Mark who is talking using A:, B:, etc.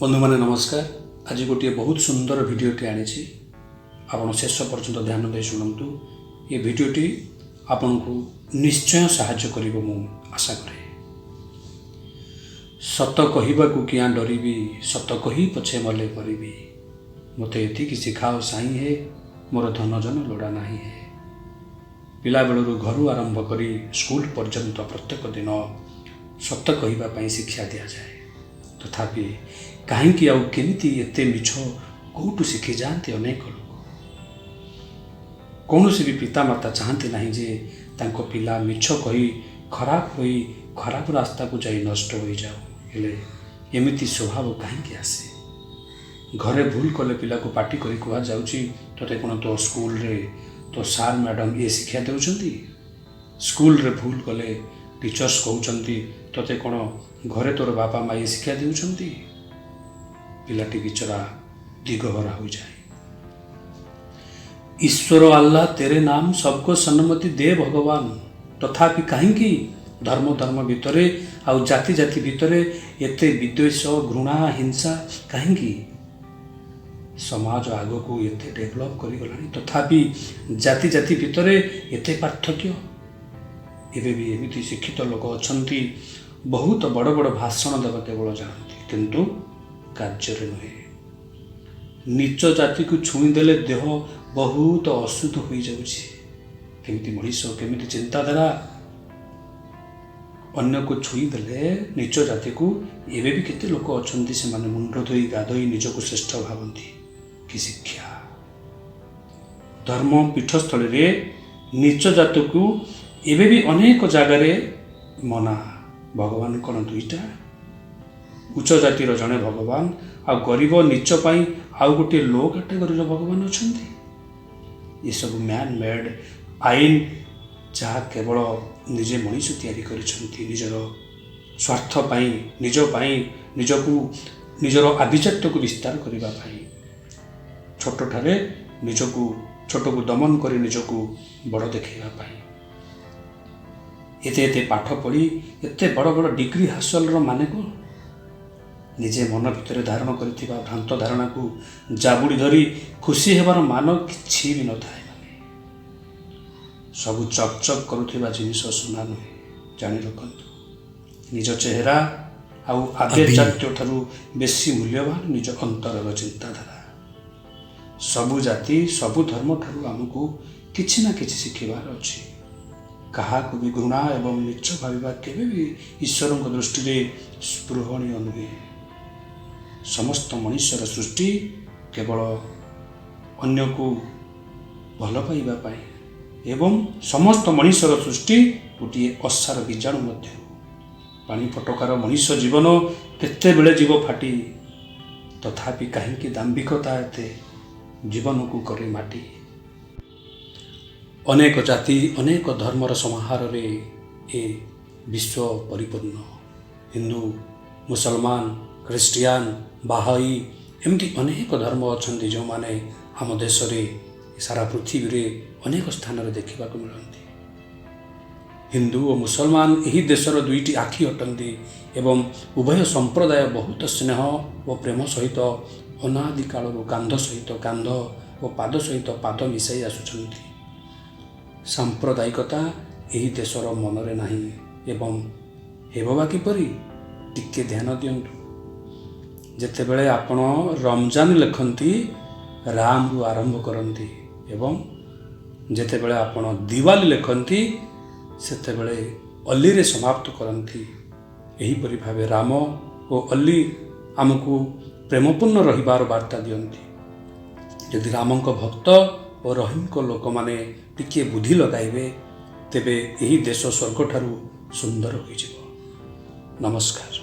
A: ବନ୍ଧୁମାନେ ନମସ୍କାର। ଆଜି ଗୋଟିଏ ବହୁତ ସୁନ୍ଦର ଭିଡ଼ିଓଟି ଆଣିଛି। ଆପଣ ଶେଷ ପର୍ଯ୍ୟନ୍ତ ଧ୍ୟାନ ଦେଇ ଶୁଣନ୍ତୁ। ଏ ଭିଡ଼ିଓଟି ଆପଣଙ୍କୁ ନିଶ୍ଚୟ ସାହାଯ୍ୟ କରିବ ମୁଁ ଆଶା କରେ। ସତ କହିବାକୁ କିଆଁ ଡରିବି, ସତ କହି ପଛେ ମଲେ ମରିବି। ମୋତେ ଏତିକି ଶିଖାଅ ସାଇଁ ହେ, ମୋର ଧନ ଜନ ଲୋଡ଼ା ନାହିଁ ହେ। ପିଲାବେଳରୁ ଘରୁ ଆରମ୍ଭ କରି ସ୍କୁଲ ପର୍ଯ୍ୟନ୍ତ ପ୍ରତ୍ୟେକ ଦିନ ସତ କହିବା ପାଇଁ ଶିକ୍ଷା ଦିଆଯାଏ। ତଥାପି କାହିଁକି ଆଉ କେମିତି ଏତେ ମିଛ କେଉଁଠୁ ଶିଖିଯାଆନ୍ତି ଅନେକ ଲୋକ? କୌଣସି ବି ପିତାମାତା ଚାହାନ୍ତି ନାହିଁ ଯେ ତାଙ୍କ ପିଲା ମିଛ କହି ଖରାପ ହୋଇ ଖରାପ ରାସ୍ତାକୁ ଯାଇ ନଷ୍ଟ ହୋଇଯାଉ। ହେଲେ ଏମିତି ସ୍ୱଭାବ କାହିଁକି ଆସେ? ଘରେ ଭୁଲ କଲେ ପିଲାକୁ ପାଟି କରି କୁହାଯାଉଛି, ତୋତେ କ'ଣ ତୋ ସ୍କୁଲରେ ତୋ ସାର୍ ମ୍ୟାଡ଼ାମ୍ ଇଏ ଶିକ୍ଷା ଦେଉଛନ୍ତି? ସ୍କୁଲରେ ଭୁଲ କଲେ ଟିଚର୍ସ କହୁଛନ୍ତି, ତୋତେ କ'ଣ ଘରେ ତୋର ବାପା ମା ଇଏ ଶିକ୍ଷା ଦେଉଛନ୍ତି? ପିଲାଟି ବିଚରା ଦିଗହରା ହୋଇଯାଏ। ଈଶ୍ୱର ଆଲ୍ଲାହ ତେରେ ନାମ, ସବକୋ ସନ୍ମତି ଦେ ଭଗବାନ। ତଥାପି କାହିଁକି ଧର୍ମ ଧର୍ମ ଭିତରେ ଆଉ ଜାତି ଜାତି ଭିତରେ ଏତେ ବିଦ୍ୱେଷ, ଘୃଣା, ହିଂସା କାହିଁକି? ସମାଜ ଆଗକୁ ଏତେ ଡେଭଲପ୍ କରିଗଲାଣି, ତଥାପି ଜାତି ଜାତି ଭିତରେ ଏତେ ପାର୍ଥକ୍ୟ। ଏବେ ବି ଏମିତି ଶିକ୍ଷିତ ଲୋକ ଅଛନ୍ତି, ବହୁତ ବଡ଼ ବଡ଼ ଭାଷଣ ଦେବା କେବଳ ଜାଣନ୍ତି, କିନ୍ତୁ କାର୍ଯ୍ୟରେ ନୁହେଁ। ନୀଚ ଜାତିକୁ ଛୁଇଁଦେଲେ ଦେହ ବହୁତ ଅଶୁଦ୍ଧ ହୋଇଯାଉଛି। କେମିତି ମଣିଷ, କେମିତି ଚିନ୍ତାଧାରା! ଅନ୍ୟକୁ ଛୁଇଁଦେଲେ, ନୀଚ ଜାତିକୁ, ଏବେ ବି କେତେ ଲୋକ ଅଛନ୍ତି, ସେମାନେ ମୁଣ୍ଡ ଧୋଇ ଗାଧୋଇ ନିଜକୁ ଶ୍ରେଷ୍ଠ ଭାବନ୍ତି। କି ଶିକ୍ଷା! ଧର୍ମ ପୀଠସ୍ଥଳୀରେ ନୀଚ ଜାତିକୁ ଏବେ ବି ଅନେକ ଜାଗାରେ ମନା। ଭଗବାନ କ'ଣ ଦୁଇଟା? ଉଚ୍ଚ ଜାତିର ଜଣେ ଭଗବାନ ଆଉ ଗରିବ ନୀଚ ପାଇଁ ଆଉ ଗୋଟିଏ ଲୋ କାଟେଗୋରୀର ଭଗବାନ ଅଛନ୍ତି। ଏସବୁ ମ୍ୟାନ୍ ମେଡ୍ ଆଇନ, ଯାହା କେବଳ ନିଜେ ମଣିଷ ତିଆରି କରିଛନ୍ତି ନିଜର ସ୍ୱାର୍ଥ ପାଇଁ, ନିଜ ପାଇଁ, ନିଜକୁ ନିଜର ଆଭିଜାତ୍ୟକୁ ବିସ୍ତାର କରିବା ପାଇଁ, ଛୋଟଠାରେ ନିଜକୁ ଛୋଟକୁ ଦମନ କରି ନିଜକୁ ବଡ଼ ଦେଖାଇବା ପାଇଁ। ଏତେ ଏତେ ପାଠ ପଢ଼ି ଏତେ ବଡ଼ ବଡ଼ ଡିଗ୍ରୀ ହାସଲର ମାନେ କ'ଣ? ନିଜେ ମନ ଭିତରେ ଧାରଣ କରିଥିବା ଭ୍ରାନ୍ତ ଧାରଣାକୁ ଜାବୁଡ଼ି ଧରି ଖୁସି ହେବାର ମାନ କିଛି ବି ନଥାଏ। ମାନେ ସବୁ ଚକ୍ ଚକ୍ କରୁଥିବା ଜିନିଷ ସୁନା ନୁହେଁ, ଜାଣି ରଖନ୍ତୁ। ନିଜ ଚେହେରା ଆଉ ଆଭିଜାତ୍ୟ ଠାରୁ ବେଶୀ ମୂଲ୍ୟବାନ ନିଜ ଅନ୍ତରର ଚିନ୍ତାଧାରା। ସବୁ ଜାତି, ସବୁ ଧର୍ମ ଠାରୁ ଆମକୁ କିଛି ନା କିଛି ଶିଖିବାର ଅଛି। କାହାକୁ ବି ଘୃଣା ଏବଂ ନୀଚ ଭାବିବା କେବେ ବି ଈଶ୍ୱରଙ୍କ ଦୃଷ୍ଟିରେ ସ୍ପୃହଣୀୟ ନୁହେଁ। ସମସ୍ତ ମଣିଷର ସୃଷ୍ଟି କେବଳ ଅନ୍ୟକୁ ଭଲ ପାଇବା ପାଇଁ ଏବଂ ସମସ୍ତ ମଣିଷର ସୃଷ୍ଟି ଗୋଟିଏ ଅସାର ବୀଜାଣୁ ମଧ୍ୟରୁ। ପାଣି ଫଟକାର ମଣିଷ ଜୀବନ କେତେବେଳେ ଯିବ ଫାଟି, ତଥାପି କାହିଁକି ଦାମ୍ଭିକତା ଏତେ, ଜୀବନକୁ କରେ ମାଟି? ଅନେକ ଜାତି, ଅନେକ ଧର୍ମର ସମାହାରରେ ଏ ବିଶ୍ୱ ପରିପୂର୍ଣ୍ଣ। ହିନ୍ଦୁ, ମୁସଲମାନ, ଖ୍ରୀଷ୍ଟିଆନ, ବାହାଇ, ଏମିତି ଅନେକ ଧର୍ମ ଅଛନ୍ତି, ଯେଉଁମାନେ ଆମ ଦେଶରେ, ସାରା ପୃଥିବୀରେ ଅନେକ ସ୍ଥାନରେ ଦେଖିବାକୁ ମିଳନ୍ତି। ହିନ୍ଦୁ ଓ ମୁସଲମାନ ଏହି ଦେଶର ଦୁଇଟି ଆଖି ଅଟନ୍ତି ଏବଂ ଉଭୟ ସମ୍ପ୍ରଦାୟ ବହୁତ ସ୍ନେହ ଓ ପ୍ରେମ ସହିତ ଅନାଦି କାଳରୁ କାନ୍ଧ ସହିତ କାନ୍ଧ ଓ ପାଦ ସହିତ ପାଦ ମିଶାଇ ଆସୁଛନ୍ତି। ସାମ୍ପ୍ରଦାୟିକତା ଏହି ଦେଶର ମନରେ ନାହିଁ ଏବଂ ହେବ ବା କିପରି? ଟିକେ ଧ୍ୟାନ ଦିଅନ୍ତୁ। ଯେତେବେଳେ ଆପଣ ରମଜାନ ଲେଖନ୍ତି, ରାମରୁ ଆରମ୍ଭ କରନ୍ତି ଏବଂ ଯେତେବେଳେ ଆପଣ ଦିୱାଲି ଲେଖନ୍ତି, ସେତେବେଳେ ଅଲିରେ ସମାପ୍ତ କରନ୍ତି। ଏହିପରି ଭାବେ ରାମ ଓ ଅଲି ଆମକୁ ପ୍ରେମପୂର୍ଣ୍ଣ ରହିବାର ବାର୍ତ୍ତା ଦିଅନ୍ତି। ଯଦି ରାମଙ୍କ ଭକ୍ତ ଓ ରହିମଙ୍କ ଲୋକମାନେ ଟିକିଏ ବୁଦ୍ଧି ଲଗାଇବେ, ତେବେ ଏହି ଦେଶ ସ୍ୱର୍ଗଠାରୁ ସୁନ୍ଦର ହୋଇଯିବ। ନମସ୍କାର।